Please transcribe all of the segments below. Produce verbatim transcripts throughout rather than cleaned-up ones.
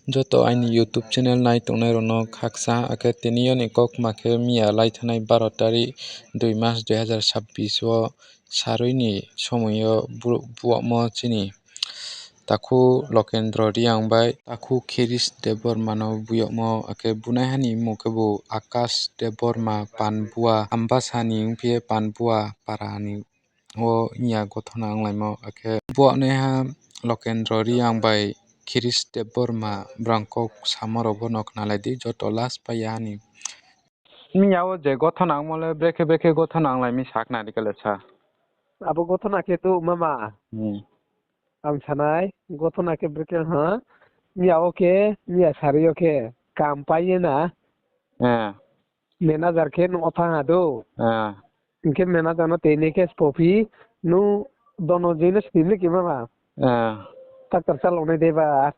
Joto aini YouTube channel nai tongnai rao no khakchang, akhe tini yo ni kaukma khe miya lai thanai baro tarik dui mas dui hazar sabbish wo sarui ni somoi yo brouh buagmo chini takhu Lokendro Reang bai takhu Khirish Debbarma no buagmo, akhe bunaiha ni mmung khebu Akash Debbarma Panbua, Ambasa ni ongphi ye Panbua para ni wo miya gothona onglaimo, akhe buagnaiha Lokendro Reang bai Khirish Debbarma brang kau samo rao bo no khnalai di, joto last pai ya ha ni. Miya wo je gothona ongmo le brekhe brekhe gothona onglai mi sakhnari khe le sa. Abo gothona khe tu mama. Ang sanai, gothona khe brekhe ha. Miya wo khe, miya sarui yo khe, kam pai ye na. Manager khe nuh o thanng ha do. Hing khe manager no tini khe spophi, nung Dononjoi no sni le khe mama. Tractor chalonai de ba.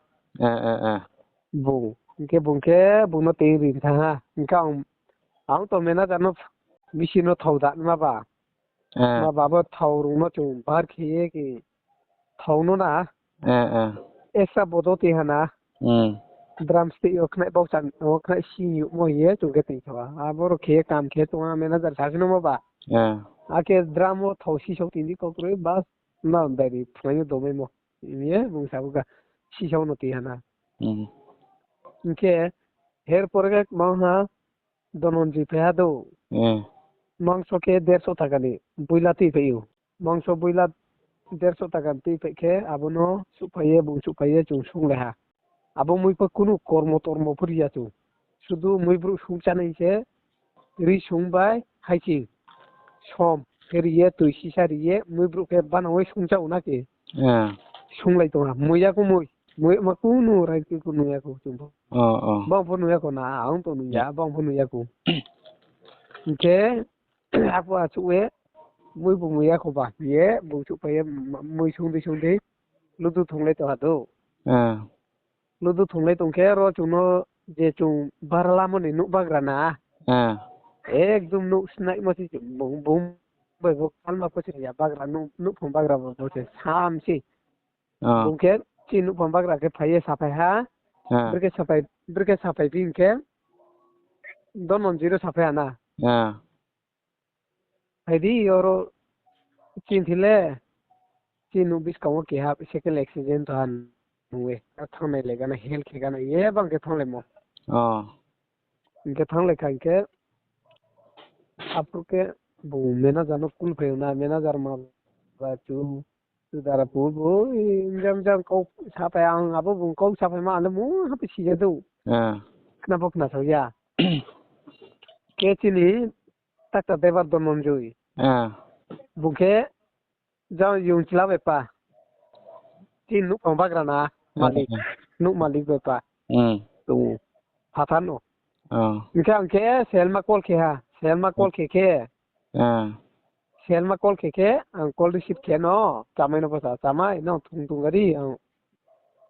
Bung, hing khe bung khe bung no tini ri thanng ha. Hing khe ang, ang to manager no bisi no thao da ma ba. Ma ba bo thao rung no chung bar khe ye khe thao no na. Extra bodo tui ha na. Drum stick yo khnai baucha wo khnai si youhmo hing ye chung khe tui tha ha. Abo rao khe ye kam khe tong ha manager sasi no ma ba. Akhe drum wo thao sisao tini kau kroi bas na dai ri phnai yo domaimo. Hing ye bung sa bo ka sisao no tui ha na. Hing khe her por khe kma ha Dononjoi phai ha do. Mangso khe derso taka ni boila tuiphai ou. Mangso boila derso taka ni tuiphai khe abo no suhphai ye, bung suhphai ye chung sunglai ha. Abo mui pho kunu kormo tormo pho ri ya chung. Sudu mui brouh sung chánai se ri sung bai haiching som khe ri ye, tui sisa ri ye, mui brouh khe banang ye sung chá ou na khe. Sunglai tong ha, mui ya kho mui. Mui ma kunu rai khe kunu ya kho chung pho. Bang pho nu ya kho na, ang to nu ya, bang pho nu ya kho. Hing khe, aphuh achouh ye, mui bu mui ya kho ba, ye, bung chouhphai ye, mui sung dei sung dei, ludu thunglai tong ha do. Ludu thunglai tong khe, ro chung no je chung bar lamo ni nouh bagra na. Ekdom nouh snaimo se, bung, bung bai bo kalma pho se ya bagra, nouh, nouhphang bagra bo, bo se sam se. Bung khe chini nouhphang bagra khe phai ye saphai ha. Brekhe saphai, brekhe saphai phi hing khe, Dononjoi ro saphai ha na. Phai di, oro chini thi le, chini nouh buskang wo keha cycle accident to ha nung ye, a thanngnai le gana, help khe gana, ye bang khe thannglaimo. Hing khe thannglai kha hing khe, aphuh khe bung manager no kulphai ou na, manager ma ba chu, chu dara phu bo, jang jang kau saphai ang, abo bung kau saphai ma, ang le mungha pho si ya dou. Khna pho khna sao ya. Khe chini tractor driver Dononjoi. Bung khe jang yung chla bai pa. Chini nouhphang bagra na, malik. Nouh malik bai pa. Tong ou. Phathar no. Hing khe ang khe Selma call khe ha. Selma call khe khe. Selma call khe khe, ang call receive khe no, chamai no bsa, chamai, nang thung thung gari, ang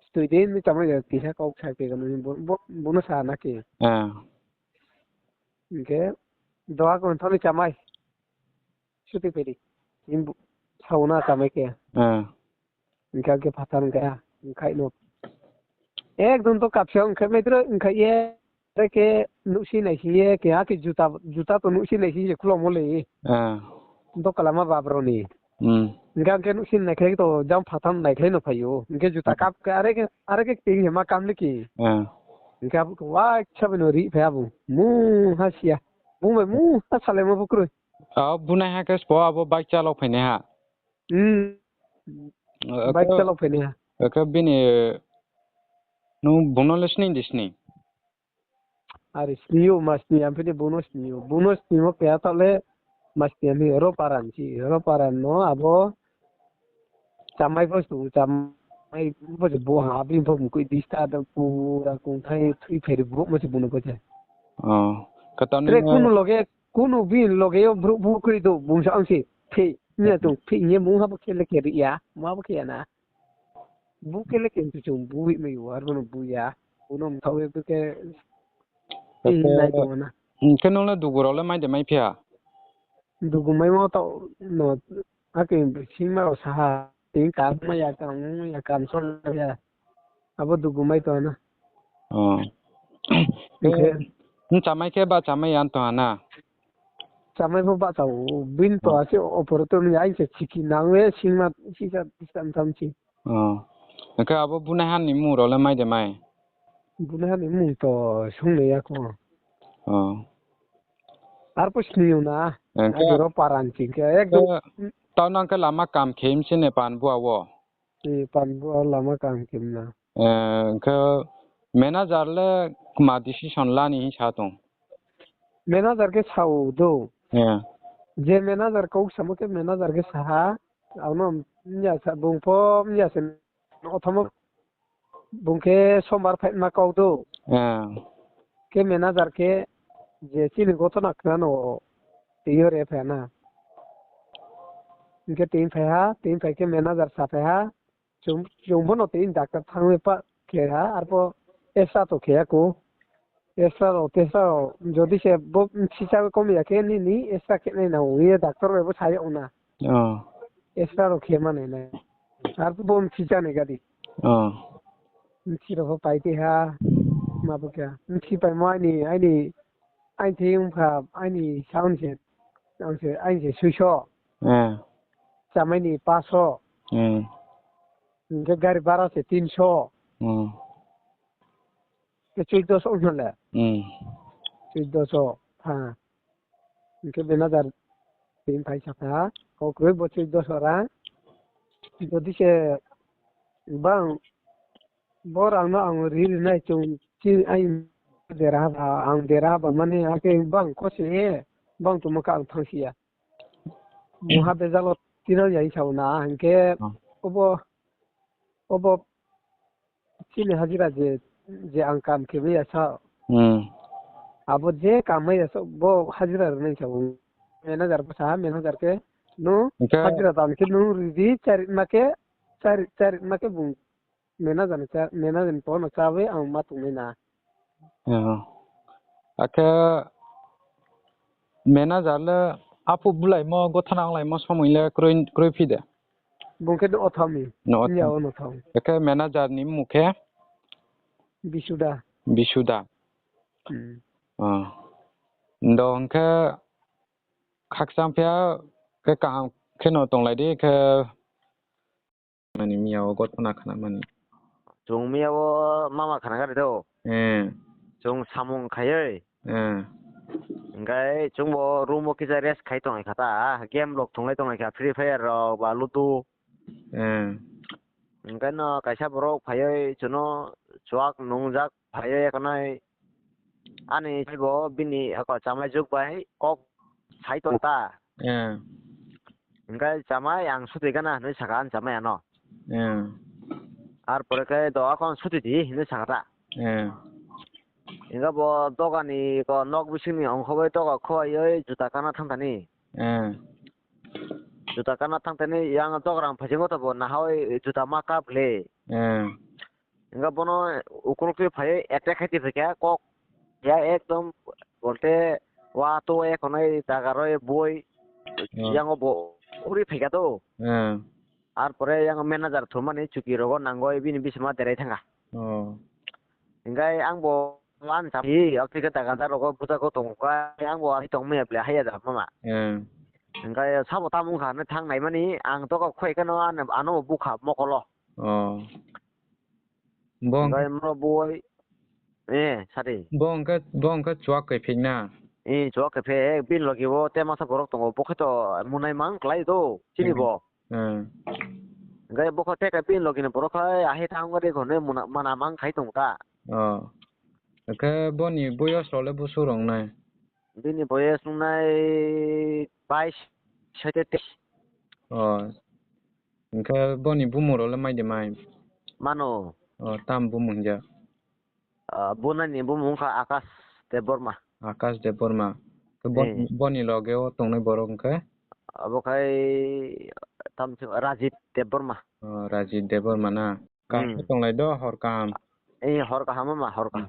stui di, mi chamai de, tisa kau sa khe gano, bo, bo, bo no sa na khe. Hing khe, doha kong thani chamai. Suti phai di. Hing bu, sao na chamai khe. Hing khe, ang khe phathar hing khe, hing khai no. Ekdom to kapsa hing khai, maitro hing khai ye, are khe nuhsi naising ye, keha khe juta, juta to nuhsi naising ye khulomo le. Dokalama babro ni. Hing khe ang khe nuhsi naikhlai to jang phathar naikhlai no phai ou. Hing khe juta kap khe are khe, are khe kting ye ma kam le khe. Hing khe abo khe wa sabai no ri phai abo. Mungha si ya. Bung bai mungha salaimo pho kroi. A, bunaiha khe sbo abo bike chalao phainaiha. Bike chalao phainaiha. Akhe bini, nung bung no le sning di sning? Are sning ou, ma sning ya, amphi de bung no sning ou. Bung no sningmo keha taoh le, ma sning ya, amphi ro para ni si, ro para no abo chamai pho stung, chamai pho se bo ha, bini pho mkoih dista da pura kongthai thui pheri brouhmo se bung no pho se. Tre kunu loge, kunu bini loge yo brouh bo kroi do, bung sa ang se, phi, hing ya tong, phi hing ye mungha bo khe le khe ri ya, mungha bo khe ya na. Bu khe le khe chung bu hih mai ou, aro no bu ya. Bu no mthao ye bu khe, nai tong na. Khe nung le dugu rao le mai de mai phi ha? Dugu maimo taoh no, akhe singma rao sa ha, tini kam mai ya, kam ya, kam sol ya. Abo dugu mai tong na. Oh. Hing khe, hmm, chamai khe bahchamai ya tong ha na? Chamai pho bahcha ou, bini to ase opor to ni aini se chiki nang ye singma sisa disam tham si. Oh. Hing khe abo bunaiha ni mmung rao le mai de mai? Bunaiha ni mmung to sungnai ya kho. Oh. Arphuh sini yo na. Hing khe aro paran ching khe ekdom. Tao nang khe lama kam khe mse ne pan bua wo? Eh, pan bua lama kam khe na. Eh, hing khe manager le kma decision la ni hing sa tong? Manager khe sa ou do. Eh. Je manager kau samo khe manager khe sa ha. Ang no mya sa, bung pho mya se no thamo. Bung khe sombar phaima kau do. Eh. Khe manager khe je chini gothona khna no tini yo re phai na. Hing khe tini phai ha, tini phai khe manager sa phai ha. Chung, chung pho no tini doctor thanng ye pa khe ha, arphuh extra to khe ya kho. Extra rao, testra rao, jodi se bo mthi chá ye kom ya khe nini extra khe nai nang ou ye doctor bai bo sa yag na. Oh. Extra rao khe ma nai nai. Arphuh bo mthi chá nai gadi. Oh. Mthi rao pho pai ti ha, ma bo khe. Mthi paimo aini, aini, aini thing ong kha, aini sound se, ang se, aini se suiso. Eh. Chamai ni paso. Hmm. Hing khe gari bara se tinso. Hmm. Khe chuidoso ong le. Hmm. Chuidoso, ha. Hing khe manager tini phai sa pha, kau kroi bo chuidoso rang. Jodi se bang bo rang no ang ri ri nai chung chi ai dera ba, ang dera ba mani akhe bang kho se ye, bang tongmo khe ang thanng si ya. Mungha bejal wo tinang ya hing sa ou na, hing khe obo, obo chini hajira je, je ang kam khe mai ya sa. Hmm. Abo je kam mai ya sa, bo hajira ri nai sa ou. Manager pho sa ha, manager khe, nung hajira dam khe nung ri di, chari ma khe, chari, chari ma khe bung manager ni cha, manager ni pho no chá ye ang ma tongnai na. Akhe manager le aphuh bulaimo, gothona onglaimo somoi le kroi, kroi phi de? Bung khe no thao mi. No thao. Akhe manager ni mmung khe? Bisuda. Bisuda. Hmm. Ah. Ndo hing khe khakchang phi ya khe kaham khe no tonglai di khe mani miya wo gothona khna mani. Chung miya wo mama khna gari do. Eh. Chung samung khai ye. Eh. Hing khe chung bo room wo kisa rest khai tonglai kha ta, game log thunglai tonglai kha, Free Fire rao ba Ludo. Eh. Hing khe no kaisa borok phai ye chung no chuak nungjak phai ye konai ani bo bini ako chamai juk bai kok sai tong ta. Eh. Hing khe chamai ang suti gana hinwi saka ani chamai ano. Eh. Ar pore khe do akon suti di hinwi saka ta. Eh. Hing khe bo doga ni ko nok bising ni ongkho bai doga khoi ye juta kana thang tani. Eh. Juta kana thang tani yang doga rang phaisingo to bo naha oi juta ma kap le. Eh. Hing khe bono ukulok twi phai ye attack khai twi phai kha kok ya ekdom bolte wa to ye khonai daga roi boi yang o bo uri phai kha to. Ar pore yang manager thumani chuki rogo nangoi bini bisima derai thangkha. Hing khe ang bo an sapi, ang thike daga da rogo buja kho tong kha, ang bo ani tong maya ble haya da mama. Hing khe sabo tamung kha ne thang naimani, ang to kha khoi khe no ano bukha mokolo. Bo hing khe mro boi. Eh, sadi. Bo hing khe, bo hing khe chuak khe phik na. Eh, chuak khe phik, bin logi bo te masa borok tongo, bo khe to munai mang klai do, chini bo. Hing khe bo khe te khe bin logi ni borok khai, ahe thang gari khone muna, mana mang khai tong ta. Hing khe boni boyos rok le busu rok nai? Bini boyos wngnai bais, sete teis. Hing khe boni bumung rok le mai de mai? Mano. Tam bumung hing ya? Bunani bumung wngkha Akash Debbarma. Akash Debbarma. Khe boni loge o tongnai borok wngkha? Abo khai tam se Rajit Debbarma. Rajit Debbarma na? Kaham khe tonglai do, hor kaham. Hor kaham ma, hor kaham.